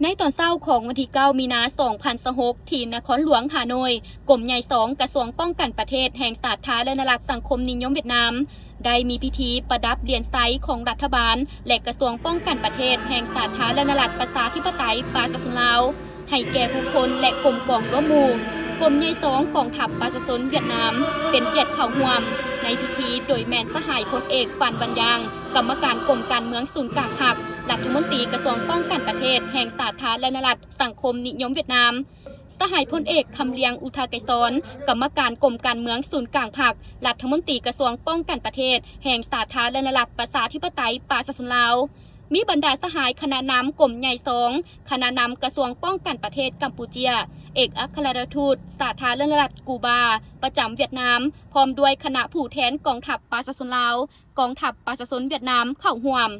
ໃນຕອນເຊົ້າຂອງວັນທີເກົ້າ ມີນາ ສອງພັນຊາວຫົກ ທີ່ນະຄອນຫຼວງຮ່າໂນ້ຍ, ກົມໃຫຍ່ສອງ ກະຊວງປ້ອງກັນປະເທດແຫ່ງສາທາລະນະລັດສັງຄົມນິຍົມຫວຽດນາມ ໄດ້ມີພິທີປະດັບຫຼຽນໄຊຂອງລັດຖະບານ ແລະ ກະຊວງປ້ອງກັນປະເທດແຫ່ງສາທາລະນະລັດປະຊາທິປະໄຕປະຊາຊົນລາວ ໃຫ້ແກ່ບຸກຄົນ ແລະ ກົມກອງລວມໝູ່. ກົມໃຫຍ່ສອງ ກອງທັບປະຊາຊົນຫວຽດນາມ ເປັນກຽດເຂົ້າຮ່ວມໃນພິທີ ໂດຍແມ່ນສະຫາຍພົນເອກ ຟານ ວັນຢາງ ກຳມະການກົມການເມືອງສູນກາງພັກ, ລັດຖະມົນຕີກະຊວງປ້ອງກັນປະເທດແຫ່ງສາທາລະນະລັດສັງຄົມນິຍົມຫວຽດນາມ, ສະຫາຍພົນເອກ ຄຳລຽງ ອຸທາໄກສອນ ກຳມະການກົມການເມືອງສູນກາງພັກ, ລັດຖະມົນຕີກະຊວງປ້ອງກັນປະເທດແຫ່ງສາທາລະນະລັດປະຊາທິປະໄຕປະຊາຊົນລາວ, ມີບັນດາສະຫາຍຄະນະນຳກົມໃຫຍ່ສອງ, ຄະນະນຳກະຊວງປ້ອງກັນປະເທດກຳປູເຈຍ, ເອກອັກຄະລັດຖະທູດສາທາລະນະລັດກູບາ ປະຈຳຫວຽດນາມ, ພ້ອມດ້ວຍຄະນະຜູ້ແທນກອງທັບປະຊາຊົນລາວ, ກອງທັບປະຊາຊົນຫວຽດນາມເຂົ້າຮ່ວມ.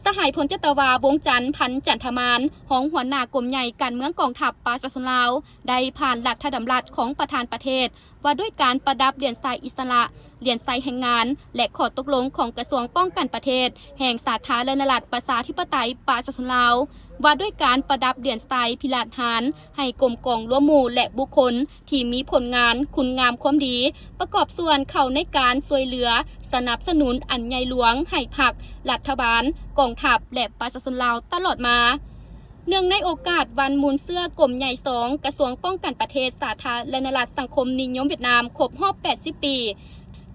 ສະຫາຍພົນຈັດຕະວາ ວົງຈັນ ພັນຈັນທະມານ ຮອງຫົວໜ້າກົມໃຫຍ່ການເມືອງກອງທັບປະຊາຊົນລາວ ໄດ້ຜ່ານລັດຖະດຳລັດຂອງປະທານປະເທດ ວ່າດ້ວຍການປະດັບຫຼຽນໄຊອິດສະຫຼະ, ຫຼຽນໄຊແຮງງານ ແລະ ຂໍ້ຕົກລົງຂອງກະຊວງປ້ອງກັນປະເທດແຫ່ງສາທາລະນະລັດປະຊາທິປະໄຕປະຊາຊົນລາວ ວ່າດ້ວຍການປະດັບຫຼຽນໄຊພິລະຫານໃຫ້ກົມກອງລວມໝູ່ ແລະ ບຸກຄົນ ທີ່ມີຜົນງານຄຸນງາມຄວາມດີ ປະກອບສ່ວນເຂົ້າໃນການຊ່ວຍເຫຼືອສະໜັບສະໜູນອັນໃຫຍ່ຫຼວງໃຫ້ພັກ, ລັດຖະບານ, ກອງທັບ ແລະ ປະຊາຊົນລາວຕະຫຼອດມາ. ເນື່ອງໃນໂອກາດວັນມູນເຊື້ອກົມໃຫຍ່ສອງ ກະຊວງປ້ອງກັນປະເທດສາທາລະນະລັດສັງຄົມນິຍົມຫວຽດນາມຄົບຮອບແປດສິບປີ,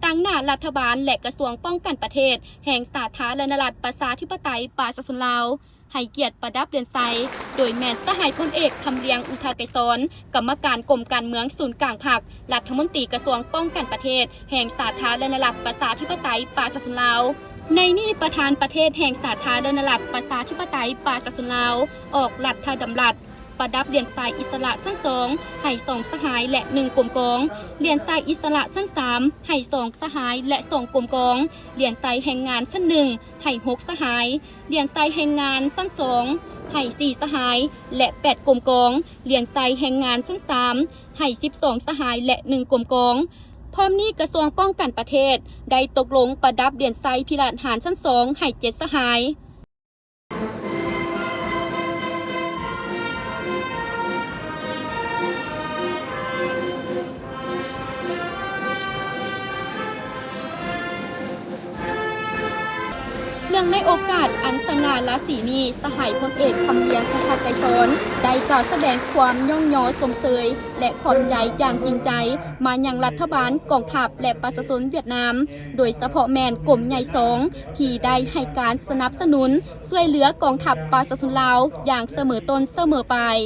ຕາງໜ້າລັດຖະບານ ແລະ ກະຊວງປ້ອງກັນປະເທດແຫ່ງສາທາລະນະລັດປະຊາທິປະໄຕປະຊາຊົນລາວ ໃຫ້ກຽດປະດັບຫຼຽນໄຊ ໂດຍແມ່ນສະຫາຍພົນເອກ ຄຳລຽງ ອຸທາໄກສອນ ກຳມະການກົມການເມືອງສູນກາງພັກ, ລັດຖະມົນຕີກະຊວງປ້ອງກັນປະເທດແຫ່ງສາທາລະນະລັດປະຊາທິປະໄຕປະຊາຊົນລາວ. ໃນນີ້ປະທານປະເທດແຫ່ງສາທາລະນະລັດປະຊາທິປະໄຕປະຊາຊົນລາວ ອອກລັດຖະດຳລັດ ປະດັບຫຼຽນໄຊອິດສະຫຼະຊັ້ນສອງ ໃຫ້ສອງສະຫາຍ ແລະ ໜຶ່ງກົມກອງ, ຫຼຽນໄຊອິດສະຫຼະຊັ້ນສາມ ໃຫ້ສອງສະຫາຍ ແລະ ສອງກົມກອງ, ຫຼຽນໄຊແຮງງານຊັ້ນໜຶ່ງ ໃຫ້ຫົກສະຫາຍ, ຫຼຽນໄຊແຮງງານຊັ້ນສອງ ໃຫ້ສີ່ສະຫາຍ ແລະ ແປດກົມກອງ, ຫຼຽນໄຊແຮງງານຊັ້ນສາມ ໃຫ້ສິບສອງສະຫາຍ ແລະ ໜຶ່ງກົມກອງ. ພ້ອມນີ້ກະຊວງປ້ອງກັນປະເທດໄດ້ຕົກລົງປະດັບຫຼຽນໄຊພິລະຫານຊັ້ນສອງ ໃຫ້ເຈັດສະຫາຍ. ເນື່ອງໃນໂອກາດອັນສະຫງ່າລາສີນີ້, ສະຫາຍພົນເອກ ຄຳລຽງ ອຸທາໄກສອນ ໄດ້ກ່າວສະແດງຄວາມຍ້ອງຍໍຊົມເຊີຍ ແລະ ຂອບໃຈຢ່າງຈິງໃຈມາຍັງລັດຖະບານ, ກອງທັບ ແລະ ປະຊາຊົນຫວຽດນາມ, ໂດຍສະເພາະແມ່ນກົມໃຫຍ່ສອງ ທີ່ໄດ້ໃຫ້ການສະໜັບສະໜູນ ຊ່ວຍເຫຼືອກອງທັບປະຊາຊົນລາວຢ່າງສະເໝີຕົ້ນສະເໝີປາຍ.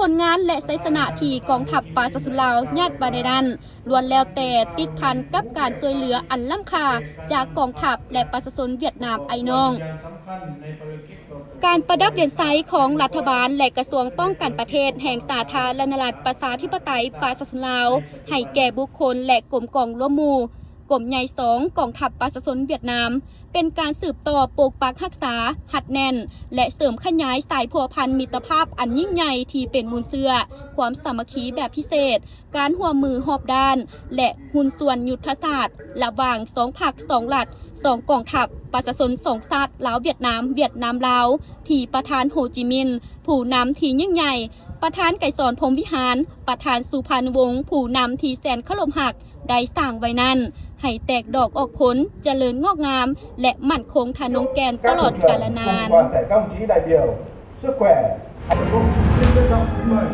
ຜົນງານ ແລະ ໄຊຊະນະທີ່ກອງທັບປະຊາຊົນລາວຍາດມາໄດ້ນັ້ນ ລ້ວນແລ້ວແຕ່ຕິດພັນກັບການຊ່ວຍເຫຼືອອັນລ້ຳຄ່າຈາກກອງທັບ ແລະ ປະຊາຊົນຫວຽດນາມອ້າຍນ້ອງ. ການປະດັບຫຼຽນໄຊຂອງລັດຖະບານ ແລະ ກະຊວງປ້ອງກັນປະເທດແຫ່ງສາທາລະນະລັດປະຊາທິປະໄຕປະຊາຊົນລາວ ໃຫ້ແກ່ບຸກຄົນ ແລະ ກົມກອງລວມໝູ່ ກົມໃຫຍ່ສອງ ກອງທັບປະຊາຊົນຫວຽດນາມ ເປັນການສືບຕໍ່ປົກປັກຮັກສາ, ຮັດແໜ້ນ ແລະ ເສີມຂະຫຍາຍສາຍພົວພັນມິດຕະພາບອັນຍິ່ງໃຫຍ່ທີ່ເປັນມູນເຊື້ອຄວາມສາມັກຄີແບບພິເສດ, ການຮ່ວມມືຮອບດ້ານ ແລະ ຫຸ້ນສ່ວນຍຸດທະສາດລະຫວ່າງສອງພັກສອງລັດ, ສອງກອງທັບ, ປະຊາຊົນສອງຊາດ ລາວ-ຫວຽດນາມ, ຫວຽດນາມ-ລາວ ທີ່ປະທານ ໂຮຈິມິນ ຜູ້ນຳທີ່ຍິ່ງໃຫຍ່, ປະທານ ໄກສອນ ພົມວິຫານ, ປະທານ ສຸພານຸວົງ ຜູ້ນຳທີ່ແສນເຄົາລົບຮັກ ໄດ້ສ້າງໄວ້ນັ້ນ ໃຫ້ແຕກດອກອອກຜົນ, ຈະເລີນງອກງາມ ແລະ ໝັ້ນຄົງທະນົງແກ່ນຕະຫຼອດກາລະນານ. Các đồng chí đại biểu, sức khỏe, hạnh phúc, xin trân trọng kính mời.